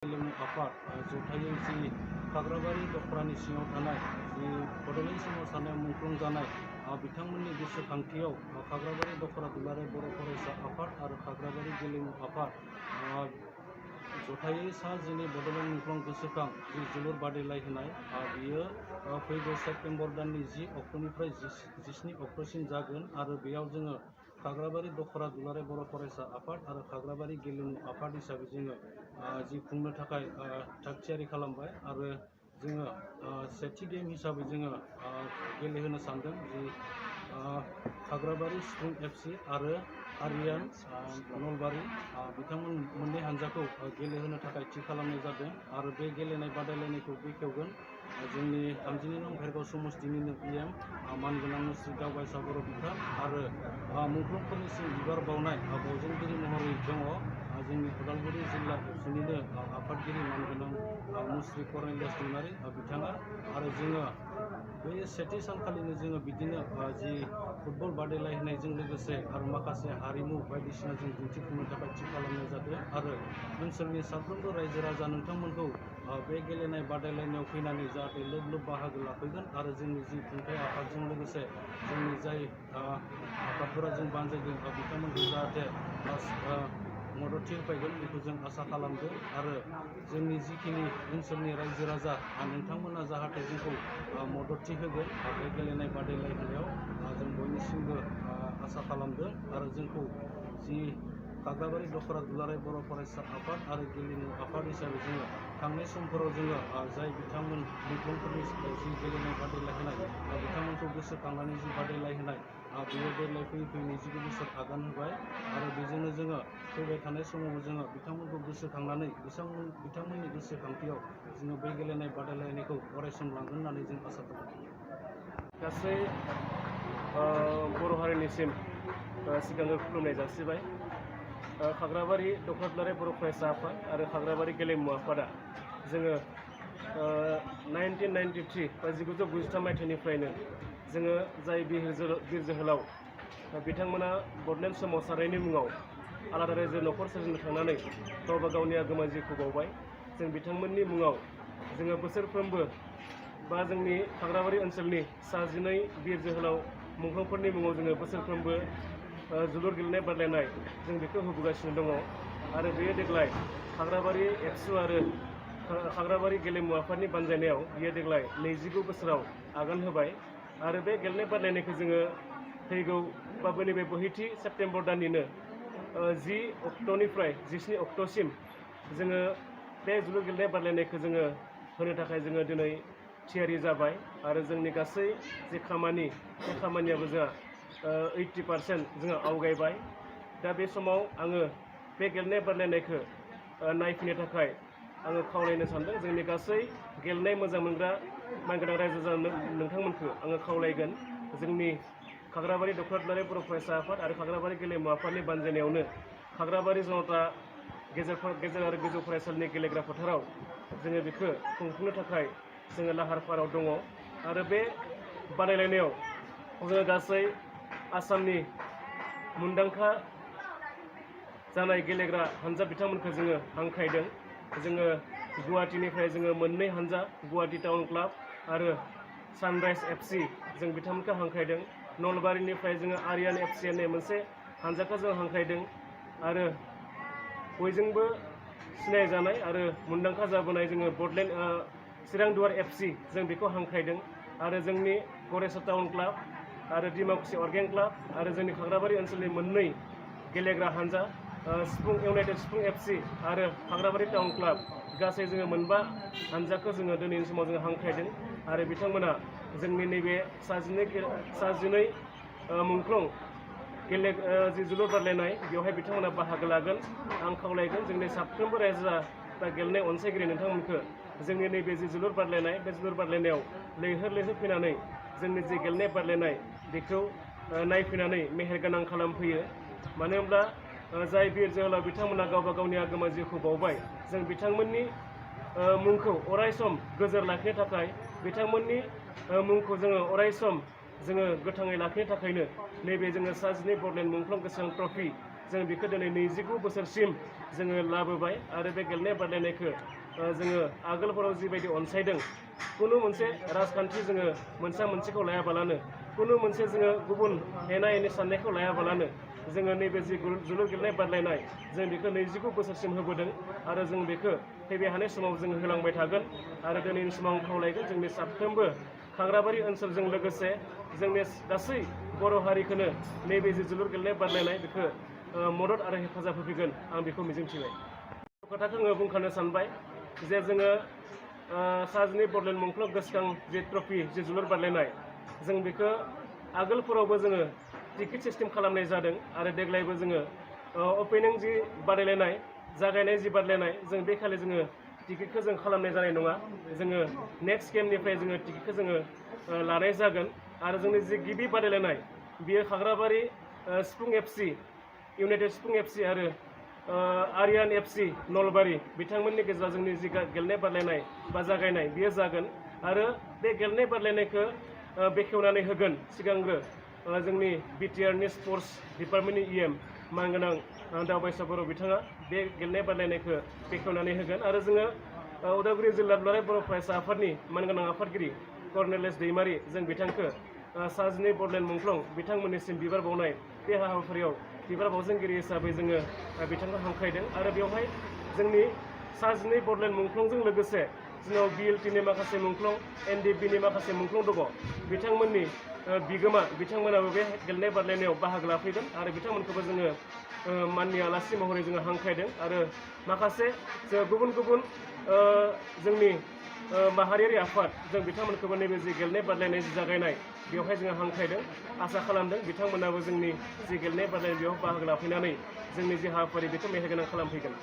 गेलेमु आफाद जथायै जि खाग्राबारि दखरानि सिङाव थानाय जि बड'लेण्ड सोमावसारनायाव मुंख्लं जानाय बिथांमोननि गोसोखांथियाव खाग्राबारि दखरा दुलाराय बर' फरायसा आफाद आरो खाग्राबारि गेलेमु आफाद जथायै सा 12 बड'लेण्ड मुंख्लं गोसोखां जि जोलुर बादायलायहोनाय बियो फैगौ सेप्तेम्बर दाननि 10 अक्ट'निफ्राय 17 अक्ट'सिम जागोन आरो बेयाव जोङो खाग्राबारि दखरा दुलाराय बर' फरायसा आफाद आरो खाग्राबारि गेलेमु आफाद हिसाबै जोङो जि खुंनो थाखाय थागथियारि खालामबाय आरो जोङो सेथि गेम हिसाबै जोङो गेलेहोनो सानदों जि खाग्राबारि सिफुं FC आरो आरियान नलबारि बिथांमोन मोननै हानजाखौ गेलेहोनो थाखाय थि खालामनाय जादों आरो बे गेलेनाय बादायलायनायखौ बेखेवगोन जोंनि 32 नं भेरगाव समस्तिनिनो PM मानगोनां मुस्रि दावबायसा बर' बिफा आरो मुंख्लंफोरनिसिम बिबार बावनाय बावजेनगिरि महरै दङ जोंनि उदालगुरि जिल्ला एबसुनिनो आफादगिरि मानगोनां मुस्रि करनेलियास दैमारि बिथाङा आरो जोङो बे सेथि सानखालिनो जोङो बिदिनो जि फुटबल बादायलायनायजों लोगोसे आरो माखासे हारिमु बायदिसिना जों दिन्थिफुंनो थाखाय थि खालामनाय जादों आरो ओनसोलनि साफ्रोमबो रायजो राजा नोंथांमोनखौ बे गेलेनाय बादायलायनायाव फैनानै जाहाथे लोब लोब बाहागो लाफैगोन आरो जोंनि जि खुंथाय आफादजों लोगोसे जोंनि जाय आफादफोरा जों बानजायदों बिथांमोनखौ जाहाथे मददथि होफैगोन बेखौ जों आसा खालामदों आरो जोंनि जिखिनि ओनसोलनि रायजो राजा नोंथांमोना जाहाथे जोंखौ मददथि होगोन बे गेलेनाय बादायलायनायाव जों बयनिसिमबो आसा खालामदों आरो जोंखौ जि खाग्राबारि दखरा दुलाराय बर' फरायसा आफाद आरो गेलेमु आफाद हिसाबै जोङो थांनाय समफोराव जोङो जाय बिथांमोन मुंख्लंफोरनि जि गेलेनाय बादायलायहोनाय बिथांमोनखौ गोसोखांनानै जि बादायलायहोनाय बेयो देग्लाय फैयै 29 बोसोर आगान होबाय आरो बेजोंनो जोङो फैबाय थानाय समावबो जोङो बिथांमोनखौ गोसोखांनानै बिथांमोननि गोसोखांथियाव जोङो बै गेलेनाय बादायलायनायखौ अरायसम लांगोन होननानै जों आसा खालामो। गासै बर' हारिनिसिम सिगांग्रो खुलुमनाय जासिबाय। खाग्राबारि दखरा दुलाराय बर' फरायसा आफाद आरो खाग्राबारि गेलेमु आफादा जोङो 1993 बा 1993 मायथाइनिफ्रायनो जोङो जाय बिर जोहोलाव बिथांमोना बड'लेण्ड सोमावसारनायनि मुङाव आलादा रायजो न'खर सोरजिनो थांनानै गावबा गावनि आगोमा जिउखौ बावबाय। जों बिथांमोननि मुङाव जोङो बोसोरफ्रोमबो बा जोंनि खाग्राबारि ओनसोलनि सा 12 बिर जोहोलाव मुंख्लंफोरनि मुङाव जोङो बोसोरफ्रोमबो जोलुर गेलेनाय बादायलायनाय जों बेखौ होबोगासिनो दङ आरो बेयो देग्लाय खाग्राबारि एबसु आरो खाग्राबारि गेलेमु आफादनि बानजायनायाव बियो देग्लाय 29 बोसोराव आगान होबाय आरो बे गेलेनाय बादायलायनायखौ जोङो फैगौ बा नैबे बोहैथि सेप्तेम्बर दाननिनो 10 अक्ट'निफ्राय 17 अक्ट'सिम जोङो बे जोलुर गेलेनाय बादायलायनायखौ जोङो होनो थाखाय जोङो दिनै थियारि जाबाय आरो जोंनि गासै जे खामानि बे खामानियाबो जोंहा 80% जोंहा आवगायबाय। दा बे समाव आङो बे गेलेनाय बादायलायनायखौ नायफैनो थाखाय आङो खावलायनो सानदों जोंनि गासै गेलेनाय मोजां मोनग्रा मानगोनां रायजो राजा नोंथांमोनखौ आङो खावलायगोन जोंनि खाग्राबारि दखरा दुलाराय बर' फरायसा आफाद आरो खाग्राबारि गेलेमु आफादनि बानजायनायावनो खाग्राबारि जनता गेजेर आरो गोजौ फरायसालिनि गेलेग्रा फोथाराव जोङो बेखौ खुंफुंनो थाखाय जोङो लाहार फाहाराव दङ आरो बे बादायलायनायाव जोङो गासै आसामनि मुंदांखा जानाय गेलेग्रा हानजा बिथांमोनखौ जोङो हांख्रायदों। जोङो गुवाहाटीनिफ्राय जोङो मोननै हानजा गुवाहाटी टाउन क्लाब आरो सानराइज FC जों बिथांमोनखौ हांख्रायदों। नलबारिनिफ्राय जोङो आरियान FC होननाय मोनसे हानजाखौ जों हांख्रायदों आरो बयजोंबो सिनायजानाय आरो मुंदांखा जाबोनाय जोङो बड'लेण्ड चिरांदुवार FC जों बेखौ हांख्रायदों आरो जोंनि गरेस्वर टाउन क्लाब आरो डिमाकुसि अर्गें क्लाब आरो जोंनि खाग्राबारि ओनसोलनि मोननै गेलेग्रा हानजा सिफुं इउनाइटेड सिफुं FC आरो खाग्राबारि टाउन क्लाब गासै जोङो मोनबा हानजाखौ जोङो दिनैनि समाव जोङो हांख्रायदों आरो बिथांमोना जोंनि नैबे सा 12 मुंख्लं जि जोलुर बादायलायनाय बेवहाय बिथांमोना बाहागो लागोन। आं खावलायगोन जोंनि साफ्रोमबो रायजो बा गेलेनाय अनसायगिरि नोंथांमोनखौ जोंनि नैबे जि जोलुर बादायलायनाय बे जोलुर बादायलायनायाव लैहोर लैहोर फैनानै जोंनि जि गेलेनाय बादायलायनाय बेखौ नायफैनानै मेहेरगोनां खालामफैयो। मानो होनब्ला जाय बिर जोहोलाव बिथांमोना गावबा गावनि आगोमा जिउखौ बावबाय जों बिथांमोननि मुंखौ अरायसम गोजोर लाखिनो थाखाय बिथांमोननि मुंखौ जोङो अरायसम जोङो गोथाङै लाखिनो थाखायनो नैबे जोङो सा 12 बड'लेण्ड मुंख्लं गोसोखां ट्रफि जों बेखौ दिनै 29 बोसोरसिम जोङो लाबोबाय आरो बे गेलेनाय बादायलायनायखौ जोङो आगोलफोराव जिबायदि अनसायदों कुनु मोनसे राजखान्थि जोङो मोनसेखौ लायाबालानो कुनु मोनसे जोङो गुबुन एना एनि साननायखौ लायाबालानो जोङो नैबे जि जोलुर गेलेनाय बादायलायनाय जों बेखौ 29 बोसोरसिम होबोदों आरो जों बेखौ फैबाय थानाय समाव जों होलांबाय थागोन आरो दिनैनि समाव आं खावलायगोन जोंनि साफ्रोमबो खाग्राबारि ओनसोलजों लोगोसे जोंनि गासै बर' हारिखौनो नैबे जि जोलुर गेलेनाय बादायलायनाय बेखौ मदद आरो हेफाजाब होफैगोन आं बेखौ मिजिंथिबाय खोथाखौ आङो बुंखानो सानबाय जे जोङो सा 12 बड'लेण्ड मुंख्लं गोसोखां जि ट्रफि जि जोलुर बादायलायनाय जों बेखौ आगोलफोरावबो जोङो टिकेट सिस्टेम खालामनाय जादों आरो देग्लायबो जोङो अपेनिं जि बादायलायनाय जागायनाय जि बादायलायनाय जों बे खालि जोङो टिकेटखौ जों खालामनाय जानाय नङा जोङो नेक्स्ट गेमनिफ्राय जोङो टिकेटखौ जोङो लानाय जागोन आरो जोंनि जि गिबि बादायलायनाय बियो खाग्राबारि सिफुं एफसि इउनाइटेड सिफुं एफसि आरो आरियान एफसि नलबारि बिथांमोननि गेजेराव जोंनि जि गेलेनाय बादायलायनाय बा जागायनाय बियो जागोन आरो बे गेलेनाय बादायलायनायखौ बेखेवनानै होगोन सिगांग्रो जोंनि बिटिआरनि स्पर्ट्स डिपार्टमेन्टनि इएम मानगोनां दावबायसा बर' बिथाङा बे गेलेनाय बादायलायनायखौ बेखेवनानै होगोन आरो जोङो उदालगुरि जिल्ला दुलाराय बर' फरायसा आफादनि मानगोनां आफादगिरि कर्नेलेस दैमारि जों बिथांखौ सा 12 बड'लेण्ड मुंख्लं बिथांमोननिसिम बिबार बावनाय बे हाबाफारियाव बिबार बावजोंगिरि हिसाबै जोङो बिथांखौ हांख्रायदों आरो बेवहाय जोंनि सा 12 बड'लेण्ड मुंख्लंजों लोगोसे जोंनाव बिएलटिनि माखासे मुंख्लं एनडिएफबिनि माखासे मुंख्लं दङ बिथांमोननि बिगोमा बिथांमोनाबो बे गेलेनाय बादायलायनायाव बाहागो लाफैगोन आरो बिथांमोनखौबो जोङो माननि आलासि महरै जोङो हांख्रायदों आरो माखासे गुबुन गुबुन जोंनि माहारियारि आफाद जों बिथांमोनखौबो नैबे जि गेलेनाय बादायलायनाय जि जागायनाय बेवहाय जोङो हांख्रायदों आसा खालामदों बिथांमोनाबो जोंनि जि गेलेनाय बादायलायनाय बेयाव बाहागो लाफैनानै जोंनि जि हाबाफारि बेखौ मेहेरगोनां खालामफैगोन।